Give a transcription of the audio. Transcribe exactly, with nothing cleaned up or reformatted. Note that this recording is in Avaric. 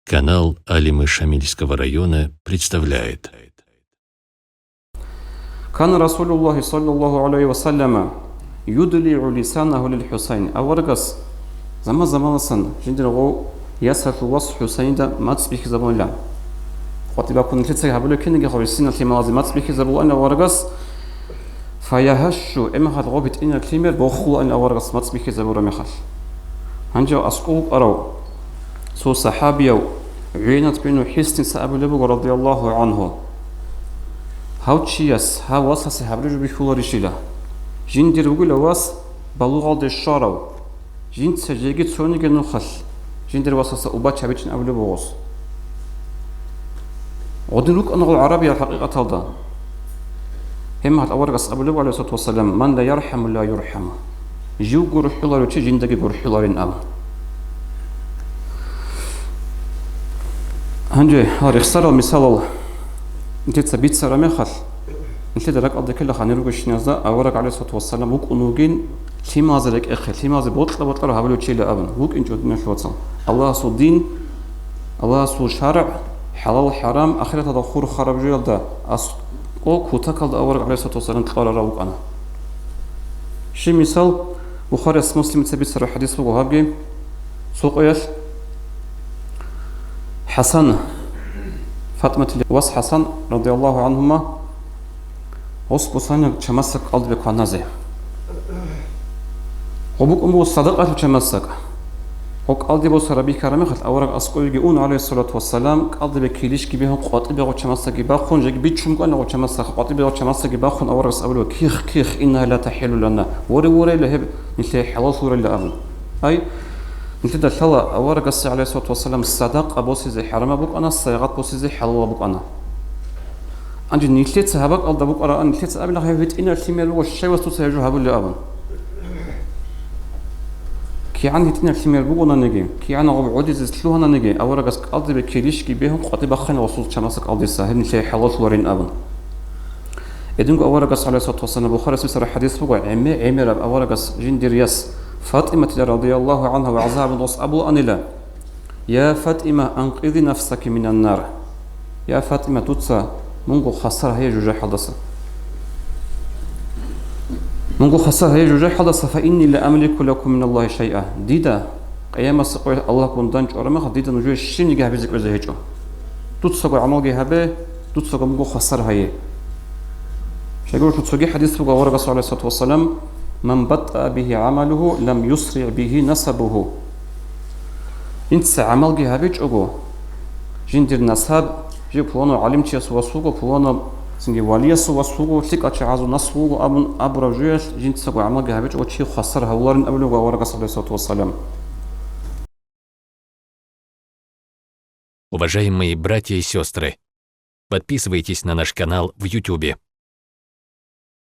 Канал Алимы Шамильского района представляет. Кана Расулуллахи саллаллаху алейхи ва саллама юдлиу лисанаху лил Хусайн. Аварагас заман-заманасан жиндир гъов ясалъул вас Хусайнда мацӀ бихьизабуна. КъватӀиб бакун нилъеца гьабулеб кинеги гъов синалъе малазе мацӀ бихьизабулаан аварагас. Фаягьашшу, эмахал гъоб гьитӀинаб лъимер бохулаан аварагас мацӀ бихьизабураб мехалъ. Гьанже аскӀов вукӀарав цо сахӀабияв ГӀуянат бину ХӀисница абулеб буго, радияллагьу гӀангьу: «Гьав чияс, гьав васасе гьаб жо бихьуларищила? Жиндир вугила вас балугъалде щварав, жинца жеги цониги нухалъ жиндир васаса убач гьабичӀин», абулеб буго гъос. Гъодин рукӀана гъол гӀарабиял хӀакъикъаталда. Гьеб мехалъ аварагас абулеб, гӀалайгьиссалату вассалам: «Ман ла ярхӀаму, ла юрхӀаму». Жив гурхӀуларев чи жиндаги гурхӀуларин абун. Гьанже гьал рехсарал мисалал нилъеца бицараб мехалъ, нилъеда ракӀалде ккела гьанир ругещиназда авараг, гӀалайгьиссалату вассалам, вукӀун вугин лъималазе рекӀехъе, лъималазе бокьа-бокьараб гьабулев чила абун, вукӀинчӀо, диналъул вацал. Аллагьасул дин, Аллагьасул шаргӀ, хӀалал-хӀарам, ахираталда хурхараб жоялда аскӀов кутакалда авараг, гӀалайгьиссалату вассалам, кьварарав вукӀана. Щиб мисал, Бухарияс, Муслимица бицараб хӀадис буго гьабги. Цо къоялъ ХӀасан, ФатӀиматил вас ХӀасан, радияллагьу гӀангьума, гъос босана чамасдак кӀалдибе кваназе. Гъо букӀун буго садакъалъул чамасдак. Гъо кӀалдибе босараб бихьараб мехалъ авараг аскӀовеги ун, гӀалайгьиссалату вассалам, кӀалдибе килищги бегьун, къватӀибе гъо чамасдаги бахъун, жеги бичун кӀвана гъо чамасда, къватӀибе гъо чамасдаги бахъун, аварагас абулеб: «Ких, ких, иннагьа ла тахӀиллу лана». Воре, воре, гьеб нилъее хӀалаллъуларила абун. Ай, нилъеда лъала аварагасе, гӀалайгьиссалату вассалам, садакъа босизе хӀарамаб букӀана, сайгъат босизе хӀалалаб букӀана. Гьанже нилъеца гьаб бакӀалда букӀараан, нилъеца абила гьев гьитӀинаб лъимер буго, щай вас дуца гьеб жо гьабулеб абун. КигӀан гьитӀинаб лъимер бугонаниги, кигӀан гъоб гӀодизе лъугьананиги, аварагас кӀалдибе килищги бегьун къватӀибе бахъана гъосул чамасда кӀалдиса, гьеб нилъее хӀалаллъуларин абун. Гьединго аварагас, гӀалайгьиссалату вассалам, Бухарияс бицараб хӀадис буго, гӀемер-гӀемераб аварагас жиндир яс ФатӀиматила, радияллагьу гӀангьа, вагӀза гьабун гъос абулаанила: «Я ФатӀима, анкъизи нафсаки минан нар». Я ФатӀима, дуца мунго хвасар гьайе жужахӀалдаса. Мунго хвасар гьайе жужахӀалдаса, «фа инни ла амлику лакум миналлагьи шайъа». Дида, къиямасеб къоялъ Аллагьгун дандчӀвараб мехалъ, дида нужее щибниги гьабизе кӀвезе гьечӀо. Дуцаго гӀамалги гьабе, дуцаго мунго хвасар гьайе. Щайгурелъул цоги хӀадис буго аварагас, гӀалайгьиссалату вассалам: «Ман баттаа бигьи гӀамалугьу, лам юсриъ бигьи насабугьу». Инца гӀамалги гьабичӀого, жиндир насаб, жив пуланав гӀалимчиясул вас вуго, пуланав цинги валиясул вас вуго, лъикӀал чагӀазул наслу вуго абун абураб жоялъ, жинцаго гӀамалги гьабичӀого чи хвасар гьавуларин абулеб аварагас, гӀалайгьиссалату вассалам. Уважаемые братья и сестры, подписывайтесь на наш канал в Ютубе.